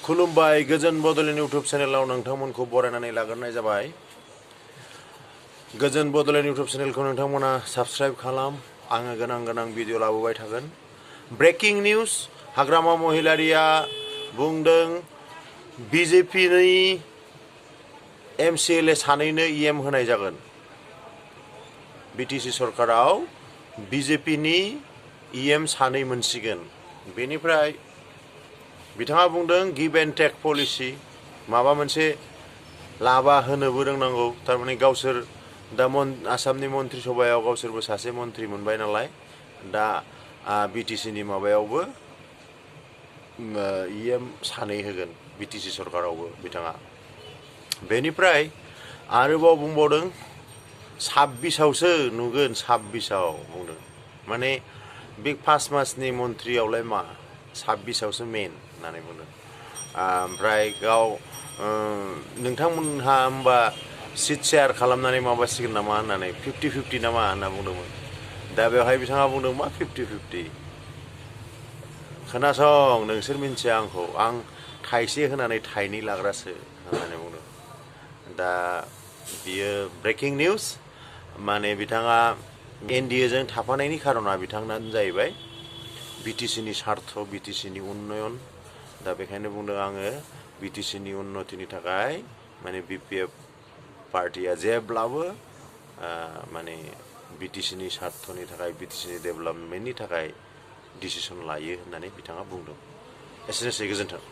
खुलुमबाय गोजोन बड'लेण्ड इउटुब चेनेलाव नोंथांमोनखौ बरायनानै लाग्रोनाय जाबाय। गोजोन बड'लेण्ड इउटुब चेनेलखौ नोंथांमोना साबस्क्राइब खालाम। आङो गोनां भिडिअ लाबोबाय थागोन। ब्रेकिं निउज हाग्रामा महिलारिया बुंदों बिजेपिनि एमसिएलए सानैनो इएम होनाय जागोन। बिटिसि सरकाराव बिजेपिनि इएम सानै मोनसिगोन। बेनिफ्राय बिथाङा बुंदों गिभ एन्ड टेक पलिसि माबा मोनसे लाबा होनोबो रोंनांगौ। थारमाने गावसोर दा आसामनि मन्त्रि सभायाव गावसोरबो सासे मन्त्रि मोनबाय नालाय, दा बिटिसिनि माबायावबो इएम सानै होगोन बिटिसि सरकारावबो बिथाङा। बेनिफ्राय आरोबाव बुंबावदों 26आवसो नुगोन, 26आव बुंदों। माने बे 5 मासनि मन्थ्रियावलाय मा 26आवसो मेन होननानै बुंदों। ओमफ्राय गाव नोंथांमोनहा होमबा सिट शेयार खालामनानै माबासिगोन नामा होननानै 50-50 नामा होनना बुंदोंमोन। दा बेवहाय बिथाङा बुंदों मा 50-50। खोनासं, नोंसोर मिन्थिया आंखौ, आं थाइसे होनानै थाइनै लाग्रासो होननानै बुंदों। दा बियो ब्रेकिं निउज। माने बिथाङा एनडिएजों थाफानायनि खारना बिथांनानो जाहैबाय बिटिसिनि सार्थ, बिटिसिनि उन्नयन। दा बेखायनो बुंदों आङो बिटिसिनि उन्नतिनि थाखाय माने बिपिएफ पार्टिया जेब्लाबो माने बिटिसिनि सार्थनि थाखाय, बिटिसिनि डेभेलपमेन्टनि थाखाय डिसिसन लायो होननानै बिथाङा बुंदों। एसेनोसै, गोजोन्थों।